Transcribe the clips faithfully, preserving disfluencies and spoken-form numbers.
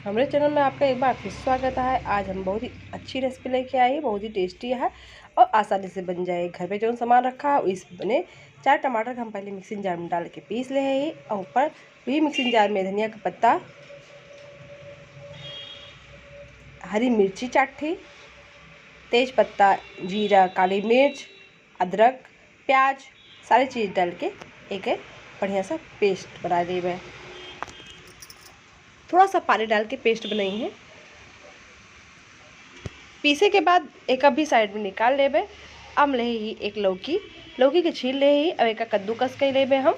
हमरे channel में आपका एक बार फिर स्वागत है। आज हम बहुत ही अच्छी recipe लेके आए हैं, बहुत ही tasty है और आसानी से बन जाए। घर पे जौन सामान रखा है, इस बने चार टमाटर के हम पहले mixing jar में डाल के पीस ले हैं और ऊपर भी mixing jar में धनिया का पत्ता, हरी मिर्ची चार ठी, तेज पत्ता, जीरा, काली मिर्च, अदरक, प्याज, सारी चीज डाल के एक बढ़िया सा paste बना लेबे। थोड़ा सा पानी डाल के paste बनाई है। पीसे के बाद एक अभी side में निकाल लेबे। अब ले ही एक लौकी, लौकी के छील ले ही, अब एक कद्दूकस कर लेबे हम।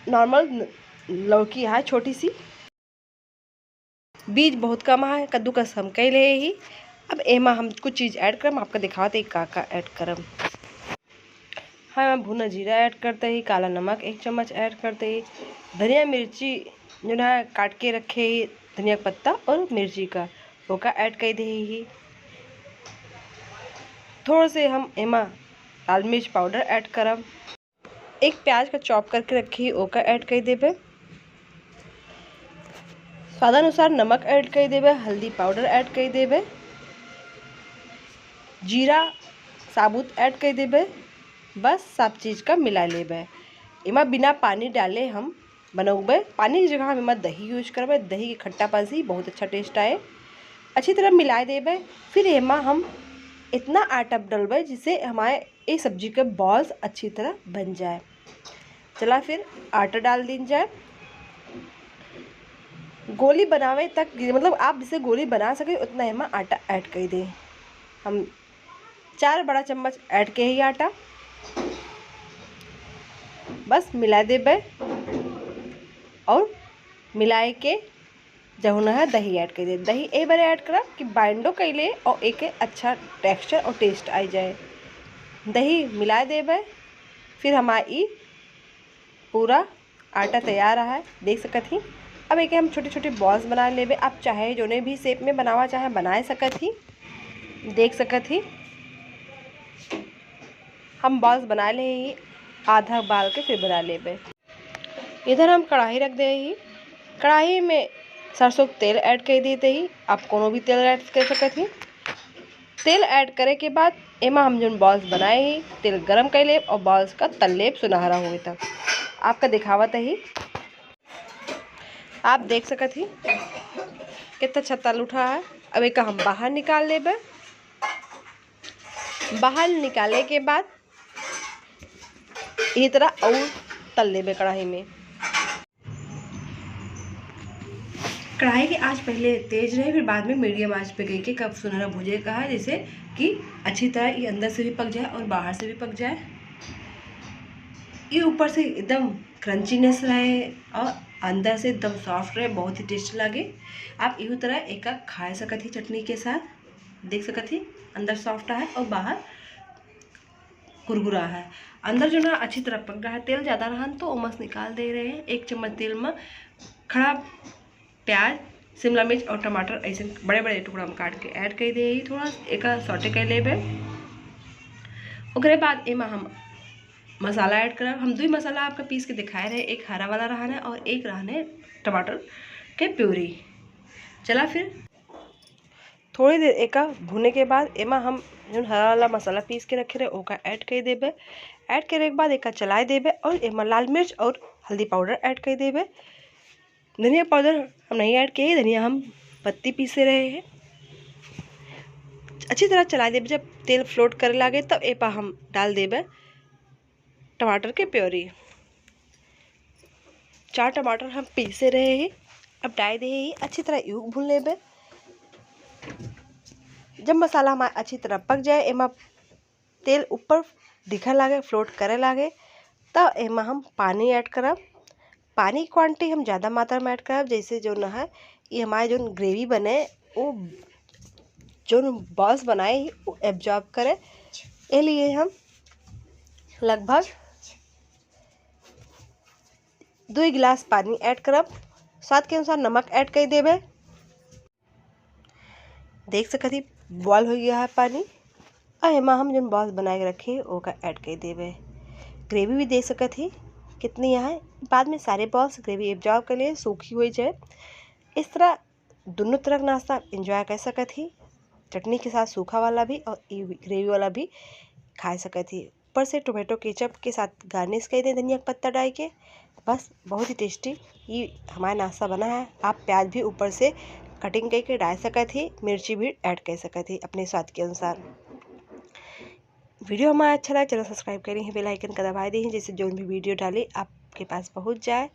Normal लौकी है छोटी सी, बीज बहुत कम है, कद्दूकस हम कर ले ही। अब एमा हम कुछ चीज add करम, आपका दिखावत है का का add करम। हाँ, एमा भुना जीरा add करते ही, काला नमक एक चम्मच add करते ही, धनिया मिर्ची जो ना काट के रखे ही, धनिया का पत्ता और मिर्ची का, ओका add कर दे ही। थोड़ा से हम एमा लाल मिर्च powder add करब। एक प्याज का chop करके रखी, ओका add कर देबे। स्वादानुसार नमक add कर देबे, हल्दी powder add कर देबे, जीरा साबुत add कर देबे। बस सब चीज का मिला लेबे। एमा बिना पानी डाले हम बनौबे। पानी की जगह हम एमा दही use करबे। दही के खट्टापन से ही बहुत अच्छा taste आए। अच्छी तरह मिला देबे। फिर एमा हम इतना आटा डलबे जिससे हमारे ये सब्जी के balls अच्छी तरह बन जाए। चला फिर आटा डाल दीन जाए। गोली बनावे तक, मतलब आप जिसे गोली बना सके उतना एमा आटा add कर दें। हम चार बड़ा चम्मच add के ही आटा, बस मिला देबे और मिलाए के जौन है दही add कर दे। दही ए बारे add करब कि बाइंडो कैले और एक अच्छा texture और taste आ जाए। दही मिला देबे, फिर हमार ई पूरा आटा तैयार है, देख सकत ही। अब एके हम छोटे छोटे balls बना लेबे। आप चाहे जोने भी shape में बनावा चाहे बनाए सकत ही, देख सकत ही। हम balls बना ले ही, आधा बाल के फिर बना लेबे। इधर हम कढ़ाई रख दे ही। कढ़ाई में सरसों के तेल add कर देते ही, आप कोनो भी तेल add कर सकत ही। तेल add करे के बाद एमा हम जोन balls बनाए ही, तेल गरम कर लेब और balls का तल लेब सुनहरा होए तक। आपका दिखावत ही, आप देख सकत ही कितना अच्छा तल उठा है। अब एका हम बाहर निकाल लेबे। बाहर निकाले के बाद यही तरह और तल लेबे कढ़ाई में। कढ़ाई की आंच पहले तेज रहे, फिर बाद में medium आंच पे गई के कब सुनहरा भुजे का है, जैसे कि अच्छी तरह ये अंदर से भी पक जाए और बाहर से भी पक जाए। ये ऊपर से एकदम crunchiness रहे और अंदर से एकदम soft रहे, बहुत ही tasty लगे। आप इहू तरह एका खा सकत ही चटनी के साथ, देख सकत ही अंदर soft है और बाहर कुरकुरा है। अंदर जो ना अच्छी तरह पक रहा है, तेल ज़्यादा रहन तो ओमस निकाल दे रहे हैं। एक चम्मच तेल में खड़ा प्याज, शिमला मिर्च और टमाटर ऐसे बड़े बड़े टुकड़ा में काट के add कर दे। थोड़ा एक saute कर लेबे। ओकरे बाद एमा हम मसाला add करब। हम दुई मसाला आपका पीस के दिखाए रहे, एक हरा वाला रहने और एक रहने टमाटर के puree। चला फिर थोड़ी देर एका भुने के बाद एमा हम जोन हरा वाला मसाला पीस के रखे रहे ओका add कर देबे। Add करे के बाद एका चलाए देबे और एमा लाल मिर्च और हल्दी powder add कर देबे। धनिया powder हम नहीं add किए, धनिया हम पत्ती पीसे रहे हैं। अच्छी तरह चला देबे, जब तेल float करे लागे तब एपा हम डाल देबे टमाटर के puree। चार टमाटर हम पीसे रहे हैं, अब डाल दे ही, अच्छी तरह यूं भून लेबे। जब मसाला हमारा अच्छी तरह पक जाए, एमा तेल ऊपर दिखे लागे, float करे लागे, तब एमा हम पानी add करब। पानी quantity हम ज़्यादा मात्रा में add करब, जैसे जो न है ये हमारे जो gravy बने वो जो balls बनाए वो absorb करे। ए लिए हम लगभग दुई गिलास पानी add करब। स्वाद के अनुसार नमक add कर देबे। देख सकत ही boil हो गया है पानी। अब एमा हम जोन balls बना के रखे ओका add कर देबे। Gravy भी देख सकत ही कितनी है, बाद में सारे बॉल्स ग्रेवी एब्जॉर्ब कर लिए, सूखी हुई जाए। इस तरह दोनों तरह का नाश्ता एंजॉय कर सकत ही, चटनी के साथ सूखा वाला भी और ये भी ग्रेवी वाला भी खा सकत ही। ऊपर से टोमेटो केचप के साथ गार्निश कर दें धनिया का पत्ता डाल के। बस बहुत ही टेस्टी ये हमारा नाश्ता बना है। आप प्याज भी ऊपर से कटिंग करके डाल सकत ही, मिर्ची भी ऐड कर सकत ही अपने स्वाद के अनुसार। वीडियो हमारा अच्छा लगा, चैनल सब्सक्राइब करी हैं, बेल आइकन का दबाई दी हैं, जिससे जो भी वीडियो डाली आपके पास पहुंच जाए।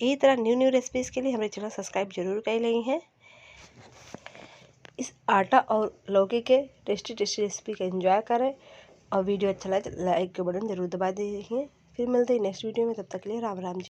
यही तरह न्यू न्यू रेसिपीज़ के लिए हमारे चैनल सब्सक्राइब जरूर कर लें हैं। इस आटा और लौकी के टेस्टी टेस्टी रेसिपी का एंजॉय करें और वीडियो अच्छा लगे लाइक के बटन जरूर दबा दीजिए। फिर मिलते हैं नेक्स्ट वीडियो में, तब तक के लिए राम राम जी।